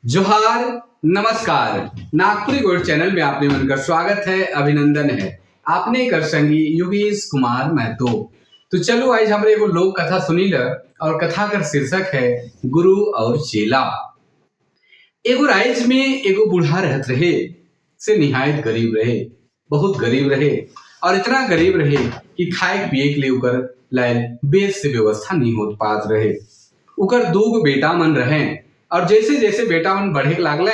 जोहार, नमस्कार। Nagpuri gold channel में आपने मन का स्वागत है, अभिनंदन है। आपने कर संगी योगेश कुमार महतो। तो चलो, आज हमरे एगो लोक कथा सुनी ल और कथा कर शीर्षक है गुरु और चेला। एगो राइज में एगो बूढ़ा रहत रहे, से निहायत गरीब रहे, बहुत गरीब रहे और इतना गरीब रहे कि खाए पिए के लिए उकर लायल बेस से व्यवस्था नहीं होत पात रहे। उकर दूगो बेटा मन रहे और जैसे जैसे बेटा मन बढ़े के लागले,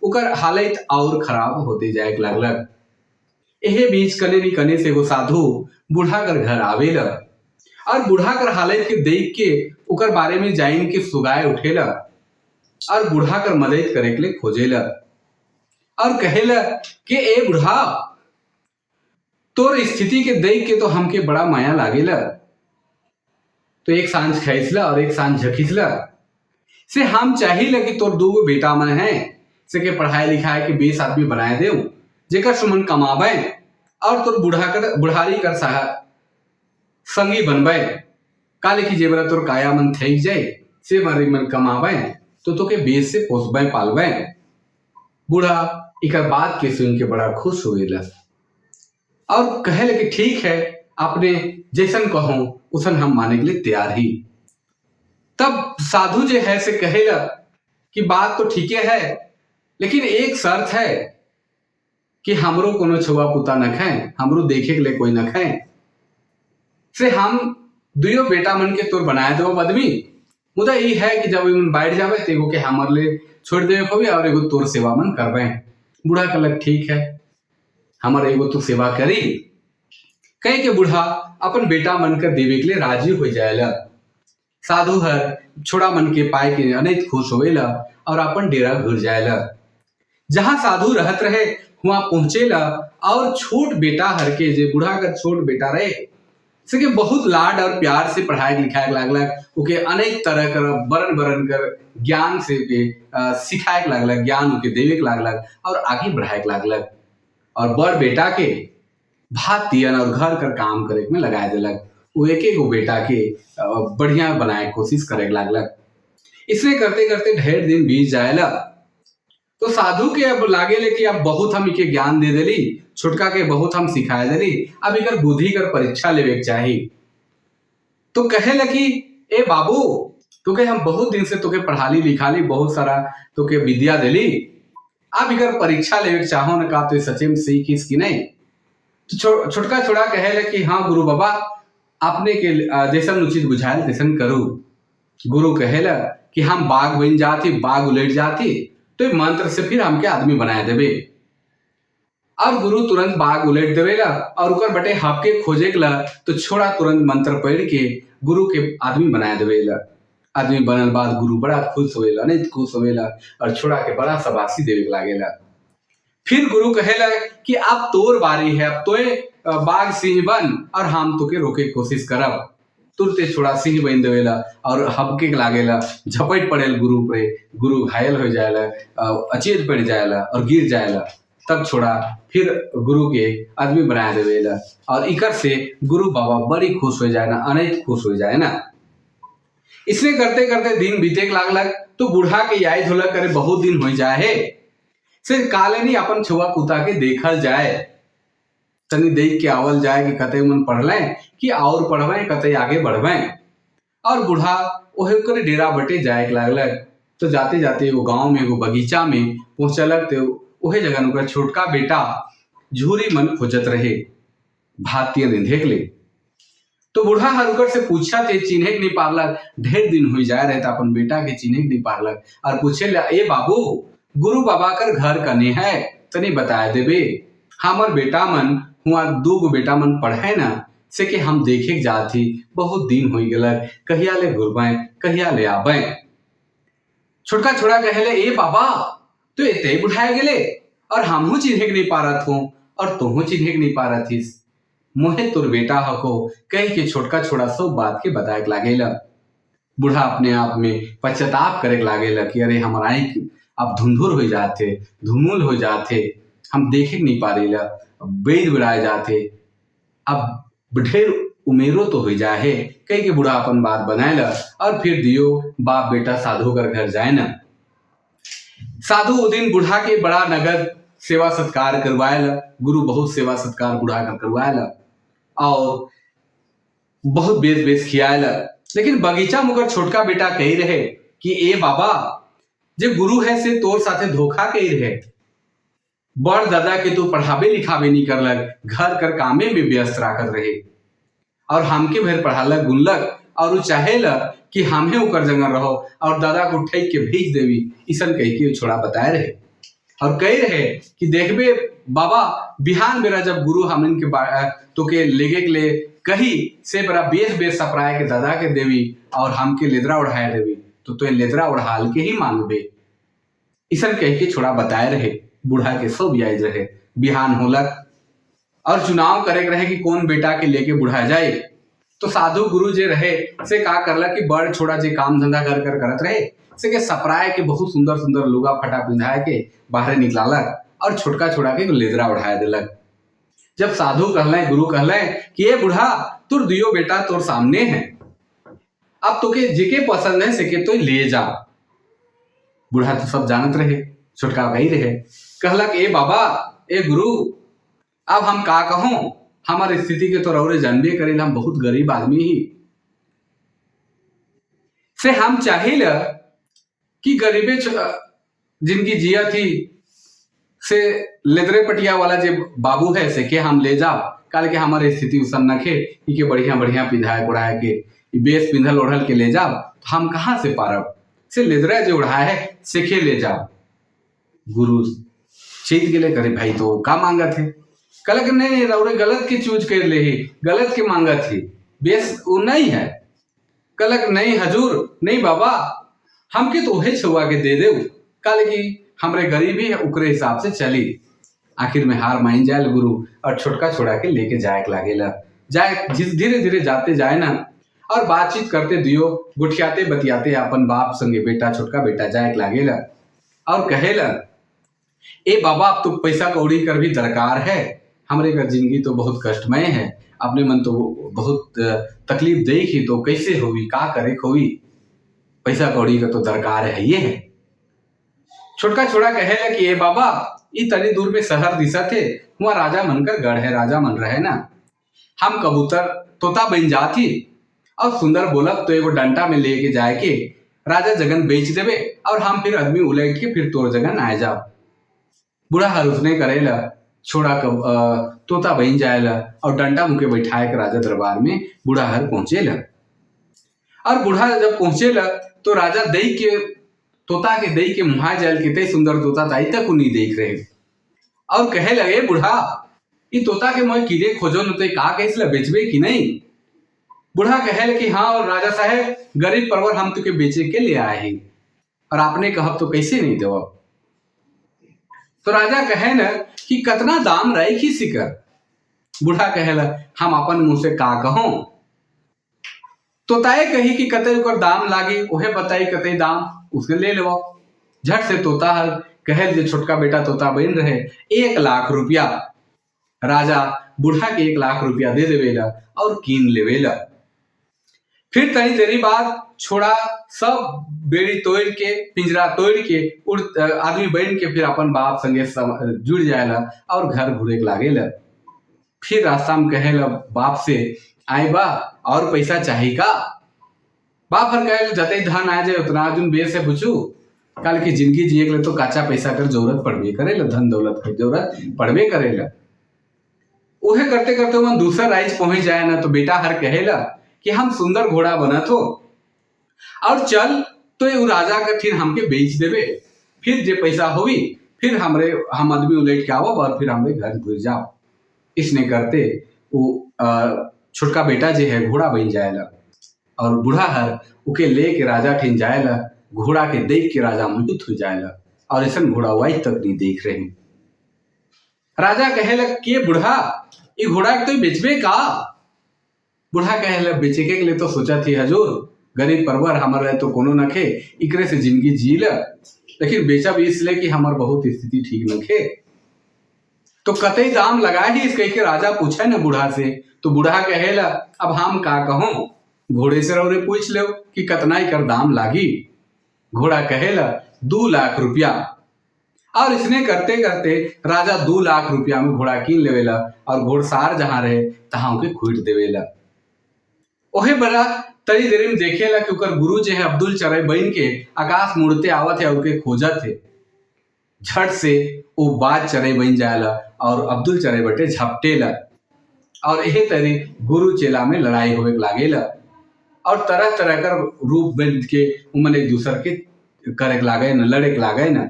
उकर हालत और खराब होते जाए के लागलक। एहे बीच कने नी कने से एगो साधु बूढ़ा कर घर आवेला और बूढ़ा कर हालत के देख के उकर बारे में जाइन के सुगाए उठेला और बूढ़ा कर मदद करे के लिए खोजेला और कहेला कि ए बूढ़ा, तोर स्थिति के देख के तो हमके बड़ा माया लागेला। तो एक सांझ खाइसला और एक सांझ झखिसला से हम चाहिला कि तोर दूगो बेटा मन हैं, से के पढ़ाई लिखाई के 20 आदमी बनाए देऊ, जेकर सुमन कमावे और तोर बूढ़ा कर बुढ़ारी कर सहा संगी बनबे। काले की जेबरा तोर काया मन थक जाए, से मरी मन कमावे तो तोके बेस से पोसबे पालबे। बूढ़ा इकर बात के सुन के बड़ा खुश होएला और कहे कि ठीक है, आपने जैसन कहो उसन हम माने के लिए तैयार ही। तब साधु जो है से कहेला कि बात तो ठीक है, लेकिन एक शर्त है कि हमरो कोनो छुआ पुता न खाए, हमरो देखे के लिए कोई न खाए, से हम दुयो बेटा मन के तोर बनाए देबो आदमी। मुदा ई है कि जब मन बैठ जावे तो एगो के हमर ले छोड़ देवे होबे और एगो तोर सेवा मन करबे। बूढ़ा कहलक ठीक है, हमर एगो तू सेवा करी। कह के बूढ़ा अपन बेटा मन के देवे के लिए राजी हो जाएला। साधु हर छोड़ा मन के पाए के अनेक खुश होवेला और अपन डेरा घुर जाएला। जहाँ साधु रहत रहे वहां पहुंचेला और छोट बेटा हर के, जे बूढ़ा का छोट बेटा रहे, से के बहुत लाड और प्यार से पढ़ाए लिखाए लागलक। ओके अनेक तरह कर बरन बरन कर ज्ञान से के सिखाए के लागलक, ज्ञान ओके देवे के लागलक और आगे बढ़ाए के लागलक। और बड़ बेटा के भात तियन और घर कर काम करे में लगाए देलक। वो एक एक बेटा के बढ़िया बनाए के कोशिश करे के लागलक। इसलिए करते करते ढेर दिन बीत जाएला। तो साधु के अब लागे ले कि अब बहुत हम इके ज्ञान दे देली, छोटका के बहुत हम सिखाए देली, अब इकर बुद्धि कर परीक्षा लेवे के चाही। तो कहे लगी ए बाबू, तोके हम बहुत दिन से तोके पढ़ाली लिखाली, बहुत सारा तोके विद्या देली, अब इकर परीक्षा लेवे के चाहो न का तो सचे में सीखिस कि नहीं। तो छोटका छोड़ा कहे ले कि हाँ गुरु बाबा, आपने के जैसन उचित बुझायल तैसन करू। गुरु कहेला कि हम बाघ बन जाती, बाघ उलट जाती तो ये मंत्र से फिर हमके आदमी बनाए देबे। और गुरु तुरंत बाघ उलट देवेला और उकर बटे हपके खोजे के ला तो छोड़ा तुरंत मंत्र पढ़ के गुरु के आदमी बनाए देवेला। आदमी बनल बाद गुरु बड़ा खुश होवेला, नहीं खुश होवेला और छोड़ा के बड़ा शाबाशी देवे के लागेला। फिर गुरु कहेला कि अब तोर बारी है, अब तोय बाघ सिंह बन और हम तोके रोके के कोशिश करब। तुरते छोड़ा सिंह बन देवेला और हबके के लागेला, झपट पड़ेल गुरु पे, गुरु घायल हो जाएला, अचेत पड़ जाएला और गिर जाएला। तब छोड़ा फिर गुरु के आदमी बना देवेला और इकर से गुरु बाबा बड़ी खुश हो जाए ना, अनेक खुश हो जाए ना। इसलिए करते करते दिन बीते के लागलक तो बूढ़ा के याद होलक करे बहुत दिन हो जाए है, से काले नहीं अपन छुआ पुता के देखल जाए, तनी देख के आवल जाए कि कते मन पढ़ले कि और पढ़वे, कते आगे बढ़वे। और बूढ़ा ओहे करे डेरा बटे जाए के लागलक। तो जाते जाते एगो गांव में एगो बगीचा में पहुंचलक तो ओहे जगह ओकर छोटका बेटा झूरी मन खोजत रहे भातिया रिंधे के लिए। तो बूढ़ा हर ओकर से पूछा थे, चिन्हे के नहीं पारलक, ढेर दिन हो जाए रहे अपन बेटा के चिन्हे के नहीं पारलक और पूछे ला ए बाबू, गुरु बाबा कर घर कने है तनी बताए देबे, हमर बेटा मन हुआ दूगो बेटा मन पढ़े ना, से कि हम देखे के जात ही, बहुत दिन हो गलक, कहिया ले घुरबे कहिया ले आबे। छोटका छोड़ा कहेले ए बाबा, तो एते बुढ़ाए गेले और हमहू चिन्हे के नहीं पारत हूँ और तुहू चिन्हे के नहीं पारत हिस, मोहे तोर बेटा हको कह के छोटका छोड़ा सब बात के बताए के लागेला। बूढ़ा अपने आप में पश्चाताप करे के लागेला कि अरे हमार आँख अब धुंधुर हो जाते, धुमुल हो जाते, हम देखे के नहीं पारेला, वेद बढ़ाए जाते, अब ढेर उमेरो तो हो जाए है, कह के बूढ़ा अपन बात बनाएला और फिर दियो बाप बेटा साधु कर घर जाए ना। साधु उ दिन बूढ़ा के बड़ा नगद सेवा सत्कार करवाएला। गुरु बहुत सेवा सत्कार बूढ़ा का करवाएला और बहुत बेस बेस खियाएला। लेकिन बगीचा में ओकर छोटका बेटा कही रहे कि ए बाबा, जे गुरु है से तोर साथे धोखा कही रहे, बड़ दादा के तू पढ़ाबे लिखाबे नहीं करलक, घर कर कामे में व्यस्त राखत रहे और हमके भर पढ़ालक गुनलक और उ चाहेला कि हमें ओकर जगह रहो और दादा को ठेक के भेज देवी, इसन कह के छोड़ा बताए रहे। और कही रहे कि देखबे बाबा, बिहान बेरा जब गुरु हमन के तो के लेगे के ले कही से बड़ा बेस बेस सपराए के दादा के देवी और हमके लेदरा ओढ़ाए देवी, तो तो लेदरा ओढ़ाल के ही मांगबे, इसन कह के छोड़ा बताए रहे। बूढ़ा के सब याद रहे। बिहान होलक और चुनाव करे के रहे कि कौन बेटा के लेके बूढ़ा जाए। तो साधु गुरु जे रहे से का करला कि बड़ छोड़ा जे काम धंधा कर कर करत रहे से के सपराए के बहुत सुंदर सुंदर लुगा फटा पिंधाए के बाहर निकलालक और छोटका छोड़ा के लेदरा ओढ़ाए दिलक। जब साधु कहले, गुरु कहले कि ये बूढ़ा, तुर दियो बेटा तोर सामने है, अब तोके जेके पसंद है सेके तो ले जा। बूढ़ा तो सब जानत रहे, छोटका कही रहे। कहलक ए बाबा, ए गुरु, अब हम का कहूँ, हमारे स्थिति के तो रौरे जानबे करेला, हम बहुत गरीब आदमी ही से हम चाहिल कि गरीबे जिनकी जिया थी से लेदरे पटिया वाला जे बाबू है से के हम ले जाओ, काल के हमारे स्थिति उसन नखे के बढ़िया बढ़िया पिंधाए ओढ़ाए के बेस पिंधल ओढ़ल के ले जाओ, तो हम कहाँ से पारब, से लेदरा जो ओढ़ाए है से के ले जाओ। गुरु चेत गेले, करे भाई तो का मांगत है? कहलक कि नहीं, नहीं रौरे गलत के चूज कर ले ही, गलत के मांगत ही, बेस वो नहीं है। कहलक नहीं हजूर, नहीं बाबा, हमके तो वही छुआ के दे दे, काल की हमरे गरीबी है उकरे हिसाब से चली। आखिर में हार मान जाए गुरु और छोटका छोड़ा के लेके जाए के लागेला। जाए धीरे धीरे जाते जाए ना और बातचीत करते दियो गुठियाते बतियाते अपन बाप संगे बेटा छोटका बेटा जाए के लागेला और कहेला ए बाबा, अब तो पैसा कौड़ी कर भी दरकार है, हमरे का जिंदगी तो बहुत कष्टमय है, अपने मन तो बहुत तकलीफ देखी तो कैसे होवी, का करे होवी, पैसा कौड़ी का तो दरकार है ये है। छोटका छोड़ा कहेला कि ए बाबा, ई तनी दूर में शहर दिशा थे, वहाँ राजा मनकर गढ़ है, राजा मन रहे ना, हम कबूतर तोता बन जाती और सुंदर बोलब तो एगो डंटा में लेके जाए के राजा जगन बेच देवे और हम फिर आदमी उलट के फिर तोर जगन आए जाओ। बूढ़ा हर उसने करेला, छोड़ा कब तोता बन जाएला और डंडा मुके बैठाए के राजा दरबार में बूढ़ा हर पहुंचेला। और बूढ़ा जब पहुंचेला तो राजा दई के तोता के दई के मुहा जायल के सुंदर तोता ताई तक नहीं देख रहे और कहे लगे बूढ़ा, ई तोता के मोय कीड़े खोजो न तो का कैसे बेचबे कि नहीं? बूढ़ा कहे कि हाँ और राजा साहेब, गरीब परवर हम तुके बेचे के ले आए हैं और आपने कहब तो कैसे नहीं देव। तो राजा कहे न कि कतना दाम रही सिकर? बूढ़ा कहेला हम अपन मुंह से का कहूं, तोताए कही कि कते ओकर दाम लागी, ओहे बताई कते दाम उसके ले लेवो। झट से तोता हर कहे जे छोटका बेटा तोता बन रहे 1 लाख रुपया। राजा बूढ़ा के 1 लाख रुपया दे देवेला और कीन लेवेला। फिर तनी देरी बाद छोड़ा सब बेड़ी तोड़ के पिंजरा तोड़ के उड़ आदमी बन के फिर अपन बाप संगे जुड़ जाएला और घर घुरे के लागेला। फिर रास्ता में कहेला बाप से, आई बा और पैसा चाहिए का? बाप हर कहे जते धन आ जाए उतना जुन बेस से पूछू, कल की जिंदगी जिए के लिए तो काचा पैसा कर जरूरत पड़बे करेला, धन दौलत के जरूरत पड़बे करेला। उहे करते करते मन दूसरा राज्य पहुंच जाए ना तो बेटा हर कहेला कि हम सुंदर घोड़ा बनत हो और चल तो ये राजा का फिर हमके बेच देवे, फिर जे पैसा होवी फिर हमरे हम आदमी उलट के आवब और फिर हमरे घर घुस जाओ। इसने करते वो छोटका बेटा जे है घोड़ा बन जाएला और बूढ़ा हर उके ले के राजा ठिन जाएला, घोड़ा के देख के राजा मोहित हो जाएला और ऐसा घोड़ा वाई तक नहीं देख रहे। राजा कहेला के बूढ़ा ये घोड़ा के तो बेचबे का? बूढ़ा कहेला बेचे के लिए तो सोचा थी हजूर, गरीब परवर हमारे तो कोनो नखे, इकरे से जिंदगी जी ल, लेकिन बेचब इसलिए कि हमार बहुत स्थिति ठीक नखे। तो कतई दाम लगाए ही इस कह के राजा पूछे न बूढ़ा से, तो बूढ़ा कहेला अब हम का कहूँ, घोड़े से रौरे पूछ लो कि कतना कर दाम लागी। घोड़ा कहेला 2 लाख रुपया। और इसने करते करते राजा 2 लाख रुपया में घोड़ा कीन लेवेला और घोड़सार जहाँ रहे तहाँ ओके खुट देवेला। ओहे बड़ा तरी देरी में देखेला कि ओकर गुरु जे है अब्दुल चरई बन के आकाश मुड़ते आवत है और ओके खोजत है। झट से वो बाज चरई बन जाएला और अब्दुल चरई बटे झपटेला और यही तरी गुरु चेला में लड़ाई होवे के लागेला और तरह तरह का रूप बन के उमन एक दूसर के करे के लागे न, लड़े के लागे न।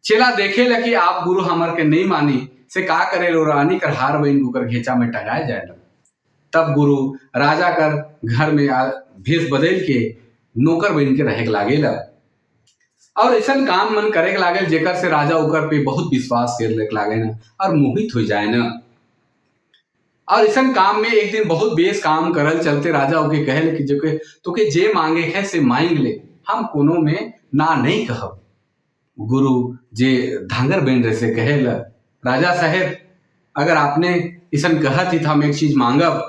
चेला देखेला कि आप गुरु हमर के नहीं मानी, से का करे लो, रानी कर हार बन ओकर घेचा में टंगाए जाए। तब गुरु राजा कर घर में भेष बदल के नौकर बन के रहे के लागेला और ऐसा काम मन करे के लागल जेकर से राजा ओकर पे बहुत विश्वास करे के लागे न और मोहित हो जाए न। और ऐसा काम में एक दिन बहुत बेस काम करल चलते राजा ओके कहे कि जो के तोके जे मांगे है से मांग ले, हम कोनो में ना नहीं कहब। गुरु जे धांगर बन रहे से कहेला, राजा साहेब, अगर आपने ऐसा कहत ही तो हम एक चीज मांगब,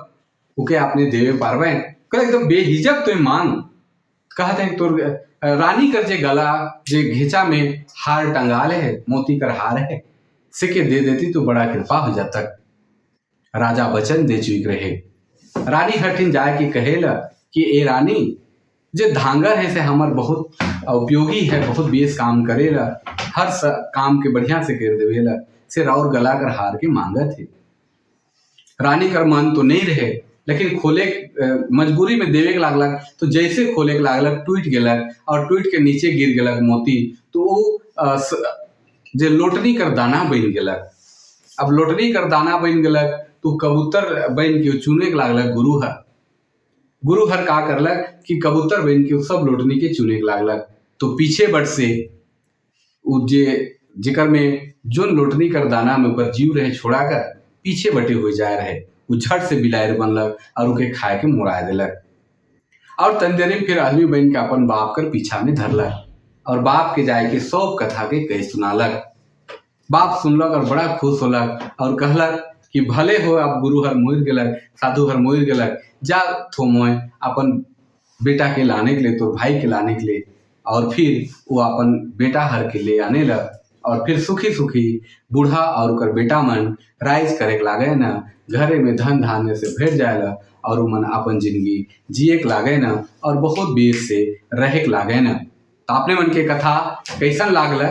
ओके आपने देवे पारबे? कहे, एकदम बेहिजक तो मांग। कहते हैं, तोर रानी कर जे गला जे घेचा में हार टंगाले है, मोती कर हार है, से के दे देती तो बड़ा कृपा हो जाता। राजा वचन दे चुक रहे। रानी हठिन जाए के कहेला कि ए रानी, जे धांगर है से हमर बहुत उपयोगी है, बहुत बेस काम करेला, हर काम के बढ़िया से कर देवेला, से राउर गला कर हार के मांगत है। रानी कर मन तो नहीं रहे, लेकिन खोले मजबूरी में देवे के लागलक। तो जैसे खोले के लागलक, टूट गेलक और टूट के नीचे गिर गेलक मोती, तो वो जे लोटनी कर दाना बन गेलक। अब लोटनी कर दाना बन गेलक तो कबूतर बन के चुने के लागलक गुरु हर। गुरु हर का करलक कि कबूतर बन के सब लोटनी के चुने के लागलक, तो पीछे बट से उ जे जेकर में जोन लोटनी कर दाना में ओकर जीव रहे, छोड़ा कर पीछे बटे हो जाए रहे। उ झट से बिलायर बनलक और ओके खाए के मुड़ा देलक और तनी देरी में फिर आदमी बन के अपन बाप कर पीछा में धरलक और बाप के जाए के सब कथा के कह सुनालक। बाप सुनलक और बड़ा खुश होलक और कहलक कि भले हो, अब गुरु हर मर गेलक, साधु हर मर गेलक, जा थो मोय अपन बेटा के लाने के लिए, तोर भाई के लाने के लिए। और फिर वो अपन बेटा हर के ले आने लग और फिर सुखी सुखी बूढ़ा और ओकर बेटा मन राइज करे के लागे न। घरे में धन धान्य से भेट जाएला और उ मन अपन जिंदगी जिए के लागे न और बहुत बेस से रहे के लागे न। तो आपने मन के कथा कैसन लागल,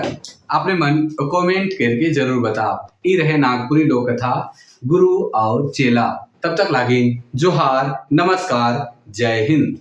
आपने मन कमेंट करके जरूर बताओ। ई रहे नागपुरी लोक कथा गुरु और चेला। तब तक लागी जोहार, नमस्कार, जय हिंद।